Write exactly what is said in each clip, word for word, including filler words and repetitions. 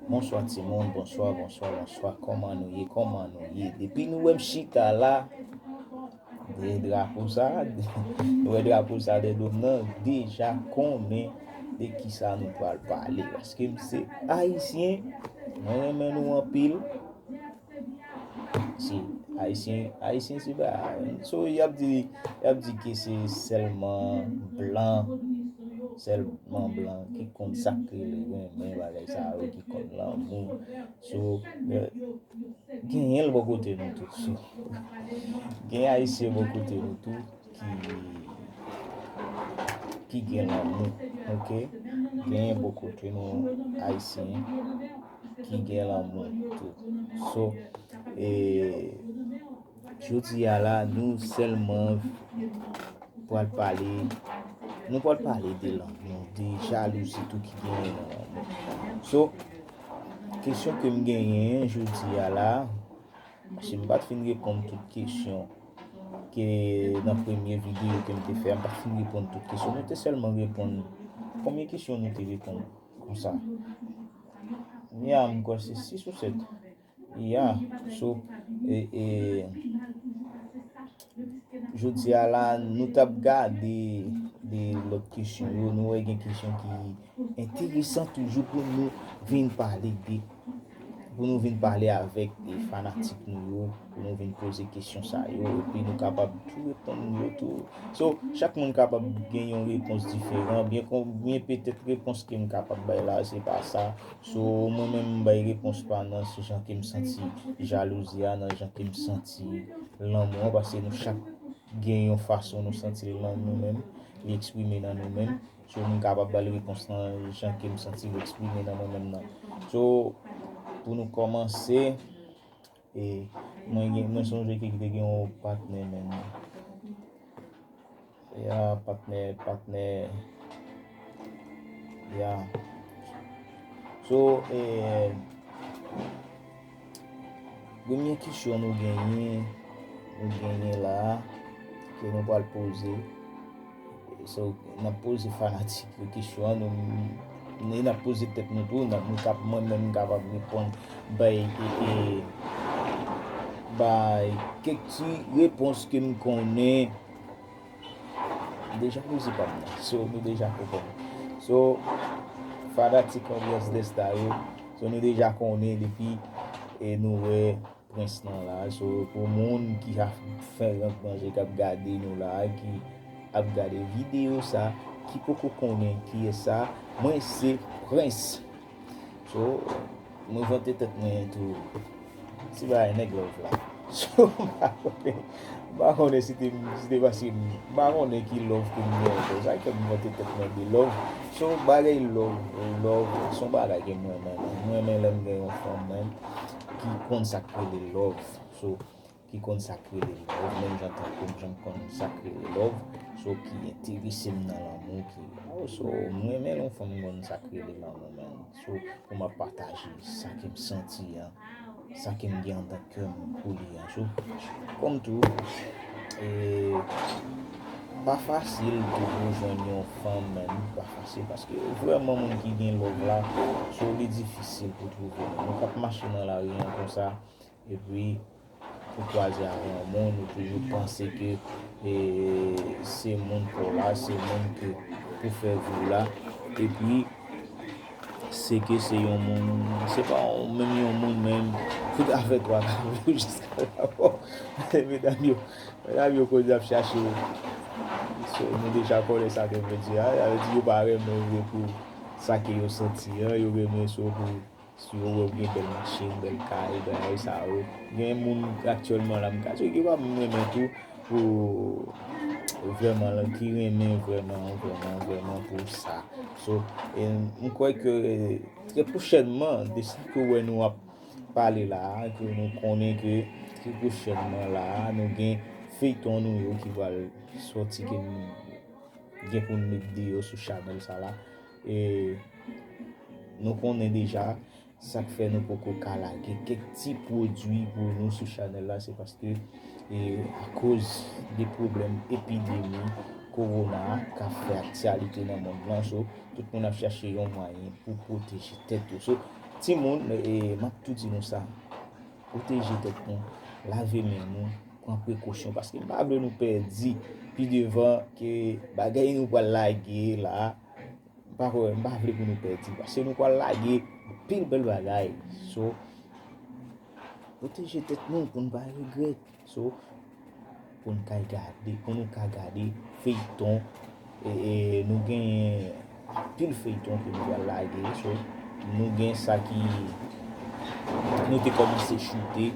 Bonswa timoun, bonswa, bonswa, bonswa. Kòman nou ye? Kòman nou ye? Depi nou wè m chita la, de drapo sa, nou wè drapo sa de do m nan, deja konnen de kisa nou pral pale. Paske m se Ayisyen, mwen renmen nou anpil. Si Ayisyen, Ayisyen se pa, so y ap di, y ap di ke se sèlman blan, sèlman blan ki konn sa k rele renmen, bagay sa yo, ki konn lanmou. So, eh, genyen l bò kote nou tou. So, gen Ayisyen bò kote nou tou ki, ki gen lanmou, oke? Genyen bò kote nou Ayisyen ki gen lanmou tou. So, e, jodi a la, nou sèlman pral pale, nou pral pale de lanmou, de jalouzi tou ki genyen nan lanmou. So, kesyon ke m genyen jodi a la, paske m pa t fin reponn tout kesyon ke nan premye videyo ke m te fè a, m pa t fin reponn tout kesyon. Nou te sèlman reponn, konbyen kesyon nou te reponn konsa? Ya, m kwè se sis ou sèt. Ya, so, e, e, jodi a la, nou t ap gade de lòt kesyon yo, nou wè gen kesyon ki enteresan toujou pou nou vin pale de, pou nou vin pale avèk, e, fanatik nou yo, pou nou vin poze kesyon sa yo, epi nou kapab tou reponn yo tou. So, chak moun kapab gen yon repons diferan, byen kon, byen petèt repons ke m kapab bay la, se pa sa. So, mwen menm, m bay repons pa nan se jan ke m santi jalouzi a, nan jan ke m santi lanmou an, paske nou chak gen yon fason nou santi l nan nou menm, li eksprime nan nou menm. So, nou kapab ba l repons nan jan ke m santi l eksprime nan mwen menm nan. So, pou nou kòmanse, e, mwen gen, mwen sonje ke te gen yon patnè menm. Ya, patnè, patnè. Ya. So, e, premye kesyon nou genyen, nou genyen la, ke nou pral poze. So, n ap poze fanatik yo kesyon an, nou, nou, n ap poze tèt nou tou, n ap, nou kap, mwen menm, m kapab reponn, bay, e, e, bay kèk ti repons ke m konnen. Deja nou se pa m nan. So, nou deja konprann. So, fanatik anbyans dèsta yo. So, nou deja konnen depi, e, nou wè prens lan la. So, pou moun ki ap fè rant manje, k ap gade nou la, ki ap gade videyo sa, ki poko konnen kiyès sa, mwen se Prens. So, mwen vante tèt mwen tou. Ti bagay nèg love la. So, m pa konnen, m pa konnen si te, si te paske m pa konnen ki love ke m gen ankò. Sa k fè m vante tèt mwen de love. So, bagay love, love, se yon bagay ke mwen renmen. Mwen renmen lè m gen yon fanm menm ki konn sa k rele love. So, ki konn sa k rele love, menm jan tankou m, jan m konn sa k rele love, so ki enterese m nan lanmou, ki, oh, so, m renmen lè yon fanm konn sa k rele lanmou, man. So, pou m ap pataje sa ke m santi an, sa ke m gen anndan kè m pou li an. So, kòm tou, e, pa fasil tou pou jwenn yon fanm, man, pa fasil, paske vrèman moun ki gen love la, so, li difisil pou twouve, man. Nou k ap mache nan lari an konsa, epi ou kwaze avè yon moun, ou toujou panse ke, e, se moun pa w la, se moun ke pou fè vi w la, epi se ke se yon moun, se pa yon, menm yon moun menm, tout afè twa ka viv jiska la mò. Medam yo, medam yo koz ap chache w. So, nou deja konnen sa ke m vle di a, sa vle di yo pa renmen w vre pou sa ke yo santi an, yo renmen so pou si yo wè w gen bèl machin, bèl kay, bagay sa yo. Gen moun aktyèlman la, m ka di yo pa menm renmen tou pou vrèman, ki renmen vrèman, vrèman, vrèman pou sa. So, e, m kwè ke, e, trè pwochènman, de sa ke w wè nou ap pale la, ke nou konnen ke trè pwochènman la, nou gen feyton nou yo ki pral sòti, ke nou gen pou n met deyò sou chanèl sa la. E nou konnen deja, sa k fè nou poko ka lage kèk ti pwodui pou nou sou chanèl la, se paske, e, akoz de pwoblèm epidemi, kowona a k ap fè aktyalite nan mond lan. So, tout moun ap chache yon mwayen pou pwoteje tèt yo. So, timoun, e, m ap tou di nou sa. Pwoteje tèt nou, lave men nou, pran prekosyon, paske m pa vle nou pèdi pi devan ke bagay nou pral lage la. M pa kwè, m pa vle pou nou pèdi, paske nou pral lage anpil bèl bagay. So, pwoteje tèt nou pou n pa regrèt. So, pou n ka gade, pou nou ka gade feyton, e, e, nou gen anpil feyton ke nou pral lage. So, nou gen sa ki, nou te kòmanse choute.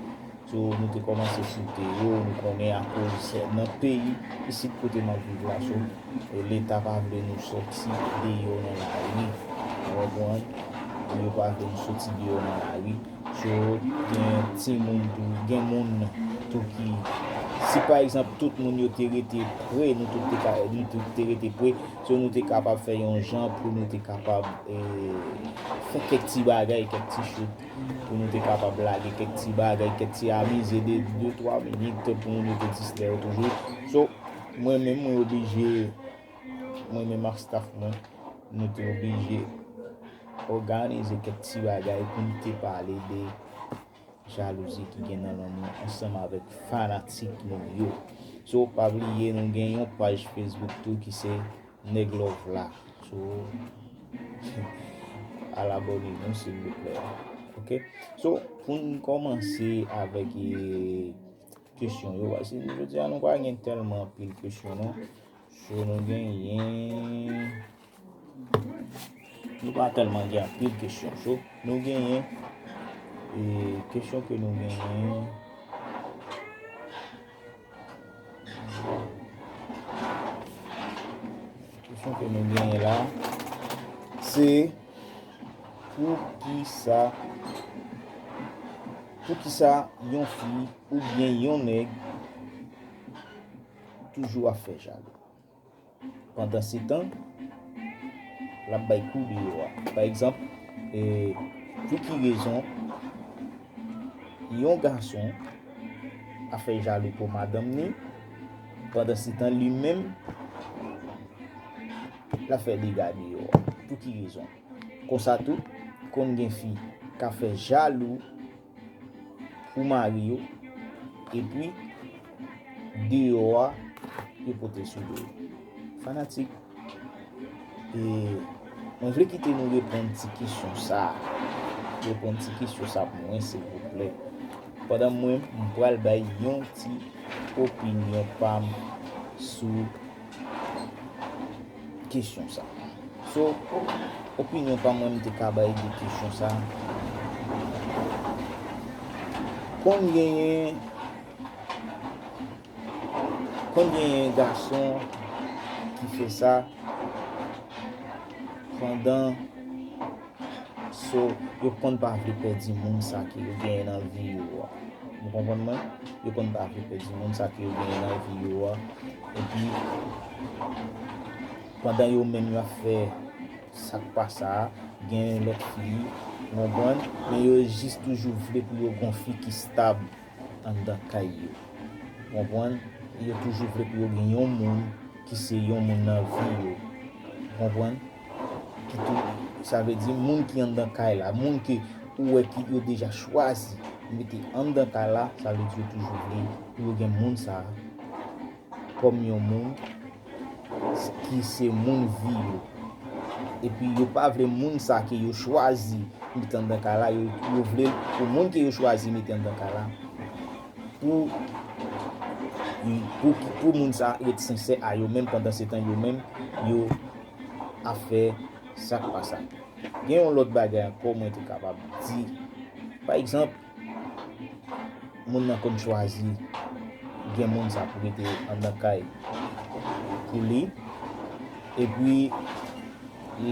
So, nou te kòmanse choute yo, nou konnen akoz nan peyi isit kote m ap viv la. So, e, Leta pa vle nou sòti deyò nan lari. Ou konprann? Yo pa vle nou sòti deyò nan lari. So, gen timoun tou, gen moun tou ki, si pa egzanp tout moun yo te rete pre, nou tout te ka, nou tout te rete pre, so nou te kapab fè yon jan pou nou te kapab, e, fè kèk ti bagay, kèk ti shoot, pou nou te kapab lage kèk ti bagay, kèk ti amize de de twa minit pou moun yo te distrè yo toujou. So, mwen menm, mwen oblije, mwen menm ak staff mwen, nou te oblije òganize kèk ti bagay pou n te pale de jalouzi ki gen nan lanmou ansanm avèk fanatik nou yo. So, pa bliye, nou gen yon paj Facebook tou ki se Nèg Love la. So, al abòne nou, silvouplè. Oke? So, pou n kòmanse avèk, e, kesyon yo, paske jodi a nou pa gen tèlman anpil kesyon, non. So, nou genyen, nou pa tèlman gen anpil kesyon. So, nou genyen, e, kesyon ke nou genyen, kesyon ke nou genyen la, se poukisa, poukisa yon fi oubyen yon nèg toujou ap fè jalou? Pandansetan, l ap bay kou deyò a. Pa egzanp, e, pou ki rezon yon gason ap fè jalou pou madanm ni, pandansetan li menm l ap fè dega deyò a? Pou ki rezon? Konsa tou, konn gen fi k ap fè jalou pou mari yo, epi deyò a, yo pote sou do yo. Fanatik, e, mwen vle kite nou reponn ti kesyon sa a. Reponn ti kesyon sa pou mwen, silvouplè. Pandan mwen, m pral bay yon ti opinyon pa m sou kesyon sa. So, opinyon pa mwen, m te ka bay de kesyon sa. Konn genyen, konn genyen gason ki fè sa pandan So, yo konn pa vle pèdi moun sa ke yo genyen nan vi yo a. Ou konprann mwen? Yo konn pa vle pèdi moun sa ke yo genyen nan vi yo a. Epi, pandan yo menm yo ap fè sa k pa sa a, gen lòt fi, ou konprann? Men yo jis toujou vle pou yo gon fi ki stab anndan kay yo. Konprann? Yo toujou vle pou yo gen yon moun ki se yon moun nan vi yo. Konprann? Ki tou, sa vle di moun ki anndan kay la, moun ke ou wè ki yo deja chwazi mete anndan kay la, sa vle di yo toujou vle pou yo gen moun sa a kòm yon moun ki se moun vi yo. Epi yo pa vle moun sa ke yo chwazi mete anndan kay la, yo, yo vle pou moun ke yo chwazi mete anndan kay la, pou, pou, pou moun sa ret sensè a yo menm, pandansetan yo menm, yo ap fè sa k pa sa. Gen yon lòt bagay ankò mwen te kapab di. Pa egzanp, moun nan konn chwazi gen moun sa pou mete anndan kay pou li. Epi,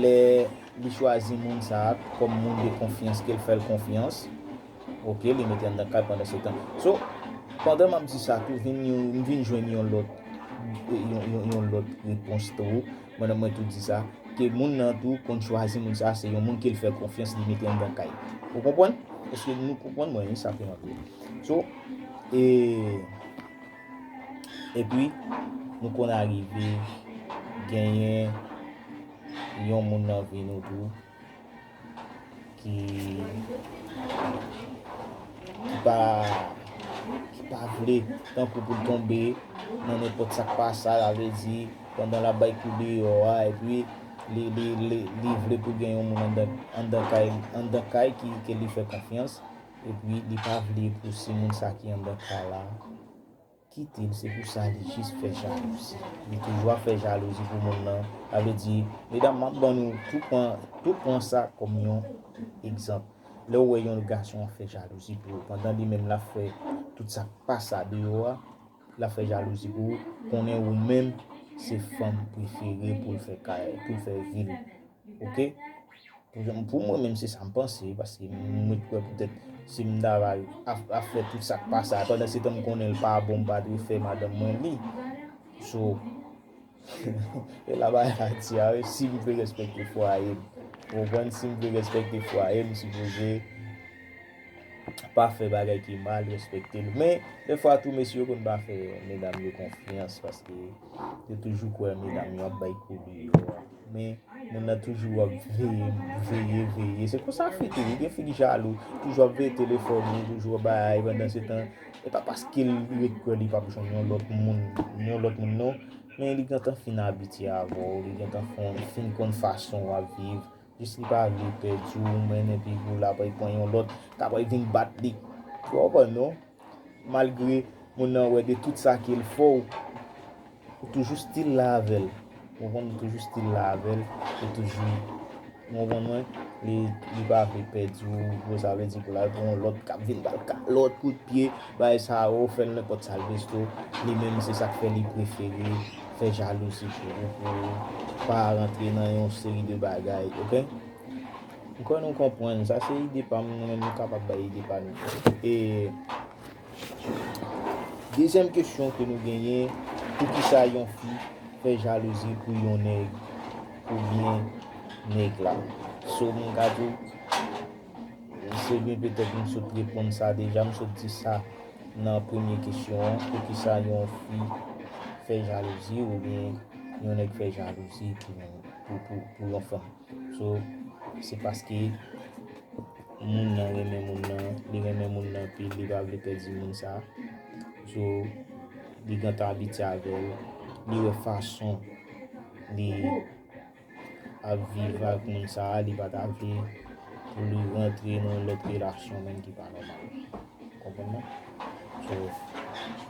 lè li chwazi moun sa a kòm moun de konfyans, ke l fè l konfyans, oke, li mete anndan kay pandansetan. So, pandan m ap di sa tou, vin yon, m vin jwenn yon lòt, yon, yon, yon lòt repons tou. Mwen, mwen tou di sa, ke moun nan tou konn chwazi moun sa a, se yon moun ke l fè konfyans, li mete anndan kay. Ou konprann? Èske nou konprann mwen, wi, sa ke m ap di? So, e, epi, nou konn arive genyen yon moun nan vi nou tou ki, ki pa, ki pa vle tankou pou l tonbe nan nenpòt sa k pa sa, sa vle di pandan l ap bay kou deyò a, epi li, li, li, li vle pou l gen yon moun anndan, anndan kay, anndan kay ki, ke li fè konfyans, epi li pa vle pou si moun sa ki anndan kay la kite l, se pou sa li jis fè jalouzi. Li toujou ap fè jalouzi pou moun nan. Sa vle di, medam, m ap ban nou tou pran, tou pran sa kòm yon egzanp. Lè w wè yon gason ap fè jalouzi pou ou, pandan li menm l ap fè tout sa k pa sa deyò a, l ap fè jalouzi pou ou, konnen ou menm se fanm prefere pou l fè kay, pou l fè vi l. Oke? Pou, pou mwen menm, se sa m panse, paske m ret kwè poutèt si m ta va ap, ap fè tout sa k pa sa, pandan se tan m konnen l pa bon, m pa dwe fè madanm mwen li. So, e la bagay la di a, wi, si m vle respekte fwaye m. Ou konprann? Si m vle respekte fwaye m, m sipoze pa fè bagay ki mal, respekte l. Men, defwa tou, mesye yo konn pa fè medam yo konfyans, paske yo toujou kwè medam yo ap bay kou deyò a. Men, moun nan toujou ap veye, veye, veye. Se konsa fi tou, li gen fi ki jalou, toujou ap veye telefòn li, toujou ap bay, pandan se tan, e pa paske l ret kwè li p ap jwenn yon lòt moun, yon lòt moun non, men li gentan fin abitye avè w, li gentan fon, fin konn fason w ap viv, jis li pa vle pèdi w, men epi pou l ap pran yon lòt, k ap vin bat li. Ou konprann non? Malgre moun nan wè de tout sa ke l fè w, ou toujou still la avè l. Ou konprann, ou toujou still la avè l, ou toujou, ou konprann mwen, li, li pa vle pèdi w, pou sa vle di pou l al pran yon lòt k ap vin ba l kalòt, kout pye, bagay sa yo, fè l nenpòt sa l vle, so, li menm se sa k fè li prefere fè jalouzi pou ou, pou pa rantre nan yon seri de bagay, oke? M kwè nou konprann, sa se ide pa m, nou menm nou kapab bay ide pa nou. E dezyèm kesyon ke nou genyen, poukisa yon fi fè jalouzi pou yon nèg oubyen nèg la? So, m ka di w, se byen petèt m sot reponn sa deja, m sot di sa nan premye kesyon an, poukisa yon fi fè jalouzi oubyen yon nèg fè jalouzi pou, pou, pou, pou yon fanm. So, se paske moun nan renmen moun nan, li renmen moun nan anpil, li pa vle pèdi moun sa. So, li gentan abitye avè l, li wè fason li ap viv ak moun sa, li pa ta vle pou li rantre nan yon lòt relasyon menm ki pa nòmal. Konprann mwen? So,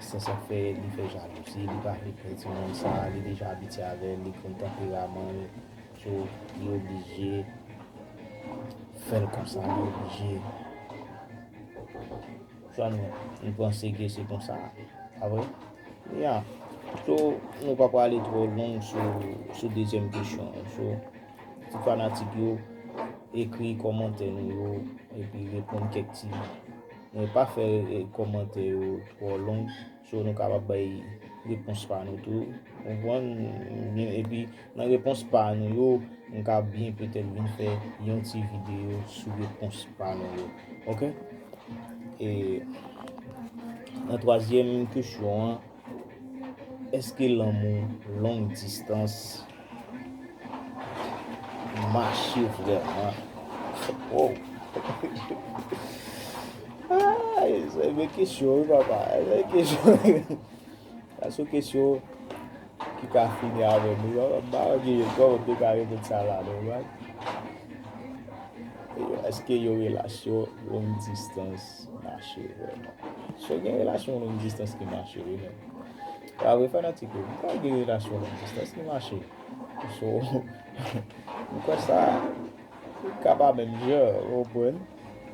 se sa k fè li fè jalouzi, li pa vle pèdi moun sa, li deja abitye avè l, li konn tanperaman l. So, li oblije fè l konsa, li oblije. Swa nou, nou panse ke se konsa, pa vre? Ya. So, nou pa prale twò long sou, sou dezyèm kesyon an. So, ti fanatik yo, ekri kòmantè nou yo, epi reponn kèk ti, men pa fè, eh, kòmantè yo twò long. So, nou kapab bay repons pa nou tou. Ou konprann? Epi, nan repons pa nou yo, m ka byen petèt vin fè yon ti videyo sou repons pa nou yo. Oke? E nan twazyèm kesyon an, èske lanmou long distans mache vrèman? Wow! Ay, se bèl kesyon, wi, papa. Se bèl kesyon. Sa se yon kesyon ki ka fini avè m, wi. M pa wè ki, kòman m te ka reponn sa la, non, man. Èske yon relasyon long distans mache vrèman? Si w gen relasyon long distans ki mache, wi, men. Pa vre, fanatik yo, m kwè gen relasyon long distans ki mache. So, m kwè sa, li ka pa menm jan, ou konprann?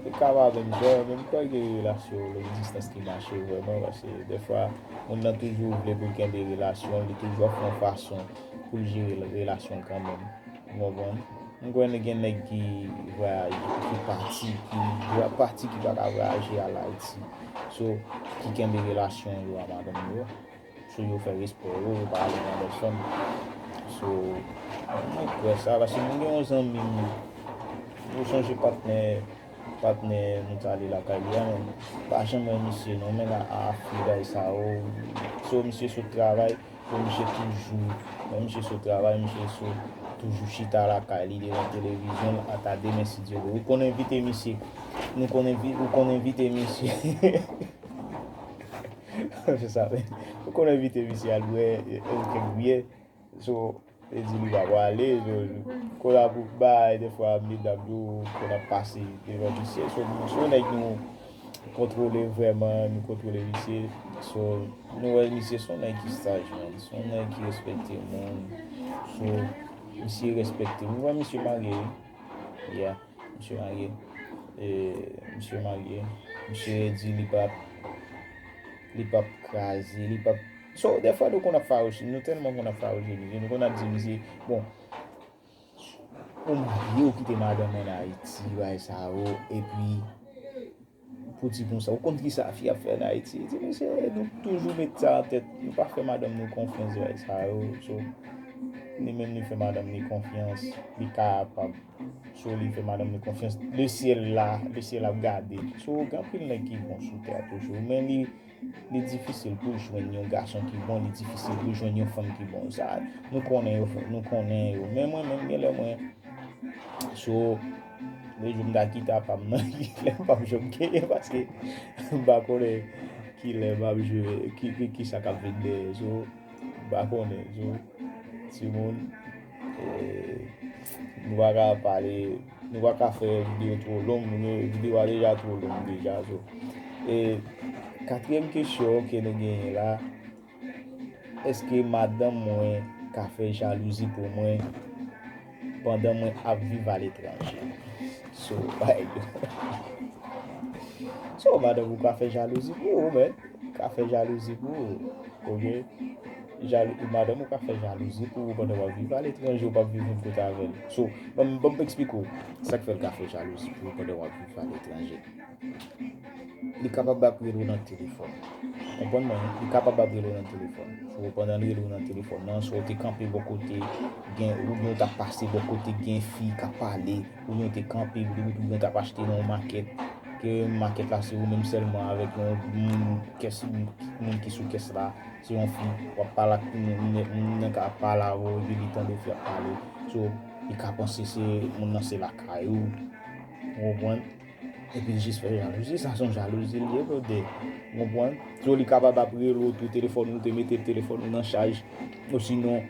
Li ka pa menm jan, men m kwè gen relasyon long distans ki mache vrèman, paske dèfwa, moun nan toujou vle pou l kenbe relasyon, li toujou ap fè yon fason pou l jere relasyon kanmenm. Ou konprann? M kwè gen nèg ki vwayaje, ki pati, ki vwa-, pati ki pa ka vwayaje al Ayiti. So, ki kenbe relasyon yo a madanm yo. So, yo fè respè yo, yo pa ale nan lòt fanm. So, mwen kwè sa, paske mwen gen yon zanmi m, ou sonje patnè, patnè nou t ale lakay li a, men pa janm wè misye non, men a, a, fi bagay sa yo. So, misye sot travay, Pou misye toujou, bon, misye sot travay, misye sot toujou chita lakay li devan televizyon l, ata demen si Dye vle. Ou konn envite misye, nou konn envi-, ou konn envite misye. Se sa, men. Ou konn envite misye al bwè, e, e, kèk byè. So, e di li pa pwale, so, kolabo bay, defwa, medam yo, konn ap pase devan misye. So, misye, nèg nou kontwole vrèman, nou kontwole misye. So, nou wè misye se yon nèg ki saj, man. Se yon nèg ki respekte moun. So, misye respekte. Nou wè misye marye, wi. Yeah, misye marye. E, misye marye. Misye di li p ap, li p ap kraze, li p ap. So, defwa nou konn ap fawouche, nou tèlman konn ap fawouche misye, nou konn ap di misye, bon, ou marye, ou kite madanm ou an Ayiti, bagay sa yo, epi pou di konsa, ou konn kisa fi ap fè an Ayiti? Di misye, nou toujou met sa an tèt, nou pa fè madanm nou konfyans, bagay sa yo. So, li menm li fè madanm li konfyans, li kapab. So, li fè madanm li konfyans, le syèl la, le syèl ap gade. So, gen anpil nèg ki bon sou tè a toujou, men li, li difisil pou jwenn yon gason ki bon, li difisil pou jwenn yon fanm ki bon. Sa, nou konnen yo, nou konnen yo. Men mwen menm, genlè mwen, so, le jou m ta kite apa m nan, genlè m p ap janm genyen, paske m pa konnen kilè m ap jwe, ki, ki, kisa k ap vin dèyè. So, m pa konnen. So, timoun, e, nou pa ka pale, nou pa ka fè videyo twò long, nou, videyo a deja twò long deja. So, e, katriyèm kesyon ke nou genyen la, èske madanm mwen ka fè jalouzi pou mwen pandan mwen ap viv aletranje? So, bay. So, madanm ou ka fè jalouzi pou ou, men. Ka fè jalouzi pou ou. Ok? Jalou, madanm ou ka fè jalouzi pou ou pandan w ap viv aletranje, ou p ap viv menm kote avè l. So, ban m, ban m eksplike w sa k fè l ka fè jalouzi pou ou pandan w ap viv aletranje. Li kapab ap rele w nan telefòn. Konprann mwen, li kapab ap rele w nan telefòn. So, pandan l rele w nan telefòn nan, so w te kanpe bò kote, gen, oubyen w t ap pase bò kote, gen fi k ap pale, oubyen w te kanpe, oubyen w t ap achte nan yon makèt, ke makèt la se ou menm sèlman avèk yon moun, kès, moun ki sou kès la, se yon fi, w ap pale ak moun, moun, moun nan ka ap pale avè w, epi li tande fi ap pale. So, li ka panse se moun nan se lakay ou. Ou konprann? Epi l jis fè jalouzi, sa se yon jalouzi l ye, brother. Ou konprann? So, li kapab ap rele w tou, telefòn ou, te mete telefòn ou nan chaj. Osinon,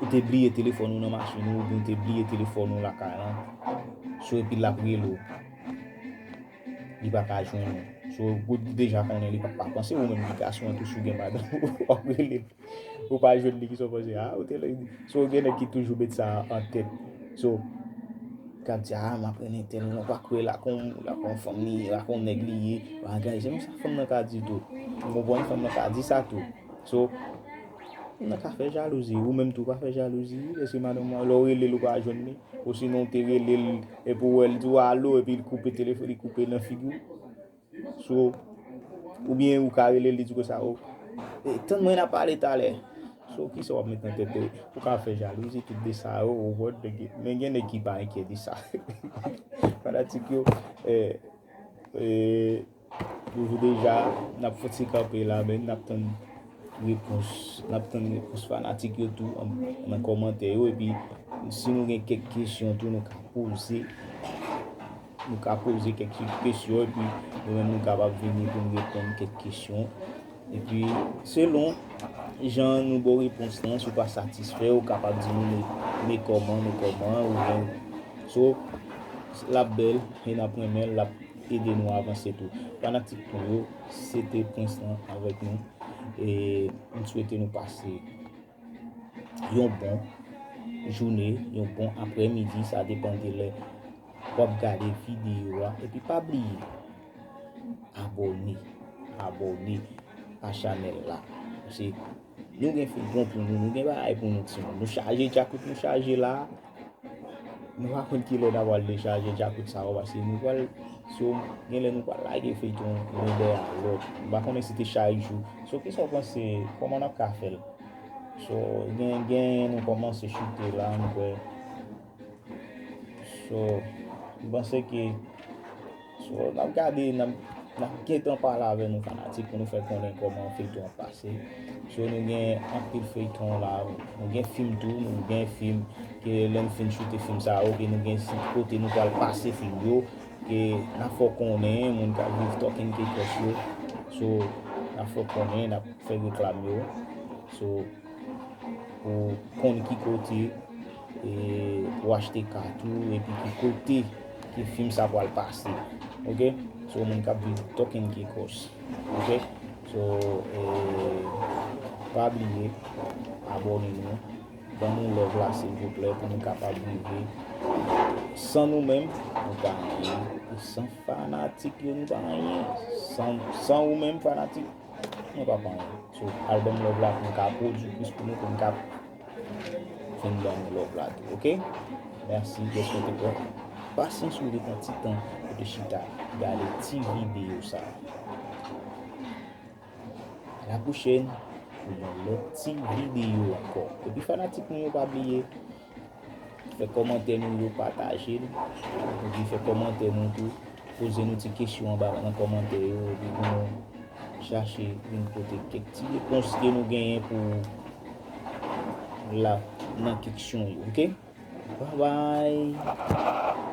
ou te bliye telefòn ou nan machin ou, oubyen ou te bliye telefòn ou lakay lan. So, epi l ap rele w. Li pa ka jwenn ou. So, ou deja konnen li pa, pa panse ou menm ki gason an tou, si w gen madanm ou, w ap rele l. Ou pa jwenn li, kisa w panse? Ah, ou te lè. So, gen nèg ki toujou met sa an tèt. So, k ap di, ah, m ap rele entèl, non, pa kwè l ak yon, l ak yon fanm li ye, l ak yon nèg li ye, bagay. Se konsa fanm nan ka di tou. Ou konprann? Fanm nan ka di sa tou. So, fanm nan ka fè jalouzi. Ou menm tou pa fè jalouzi. Èske madanm ou, lè w rele l, ou pa jwenn li? Osinon, ou te rele l, epi w wè l di w alo, epi l koupe telefòn, li koupe nan figi w. So, oubyen ou ka rele l, li di konsa, o, e, tann mwen n a pale talè. So, kisa w ap met nan tèt ou? Ou ka fè jalouzi, tout de sa yo, ou konn, men gen nèg ki pa enkyè de sa. Fanatik yo, e, e, toujou deja, n ap fouti kanpe la, men n ap tann repons, n ap tann repons fanatik yo tou an, nan kòmantè yo, epi si nou gen kèk kesyon tou, nou ka poze. Nou ka poze kèk ti kesyon, epi nou menm nou kapab vini pou n reponn kèk kesyon. Epi, selon jan nou ba w repons lan, si w pa satisfè, ou kapab di nou, men, men kòman, men kòman, oubyen, so, l ap bèl, e n ap renmen l, l ap ede nou avanse tou. Fanatik nou yo, se te Prince lan avèk nou. E m swete nou pase yon bon jounen, yon bon aprèmidi, sa depann de lè w ap gade videyo a. Epi pa bliye, abòne, abòne a chanèl la. Paske nou gen feyton pou nou, nou gen bagay pou nou, timoun. Nou chaje, djakout nou chaje la. Nou pa konn kilè n a pral dechaje djakout sa yo, paske nou pral, so, genlè nou pral lage feyton youn dèyè lòt. M pa konnen si te chak jou. So, kisa w panse? Kòman n ap ka fè l? So, gen, gen, nou kòmanse choute la, m kwè. So, m panse ke, so, n ap gade, n ap, n ap gentan pale avè nou fanatik pou nou fè konnen kòman feyton an pase. So nou gen anpil feyton la, nou gen fim tou, nou gen fim ke lè n fin choute fim sa yo, ke nou gen sit kote nou pral pase fim yo, ke n a fè w konnen, moun k ap viv Talking Caicos yo. So, n a fè w konnen, n ap fè reklam yo. So, pou konn ki kote e, pou achte kat ou, epi ki kote ki fim sa pral pase. Ok? So, moun k ap viv Talking Caicos. Ok? So, e, pa bliye, abòne nou. Ban nou love la, silvouplè, pou nou kapab rive. San nou menm, nou pa anyen. E san fanatik yo, nou pa anyen. San, san ou menm, fanatik, nou pa pa anyen. So, al ban m love la pou m ka pwodui plis pou nou, pou m ka vin ban nou love la tou, ok? Mèsi dèske w te pran pasyans ou, te pran ti tan pou te chita gade ti videyo sa. A la pwochèn pou yon lòt ti videyo ankò. Epi fanatik nou yo, pa bliye fè kòmantè nou yo, pataje l. Epi fè kòmantè nou tou. Poze nou ti kesyon anba nan kòmantè yo, epi pou nou chache vin pote kèk ti repons ke nou genyen pou la nan kesyon yo, ok? Bye bye.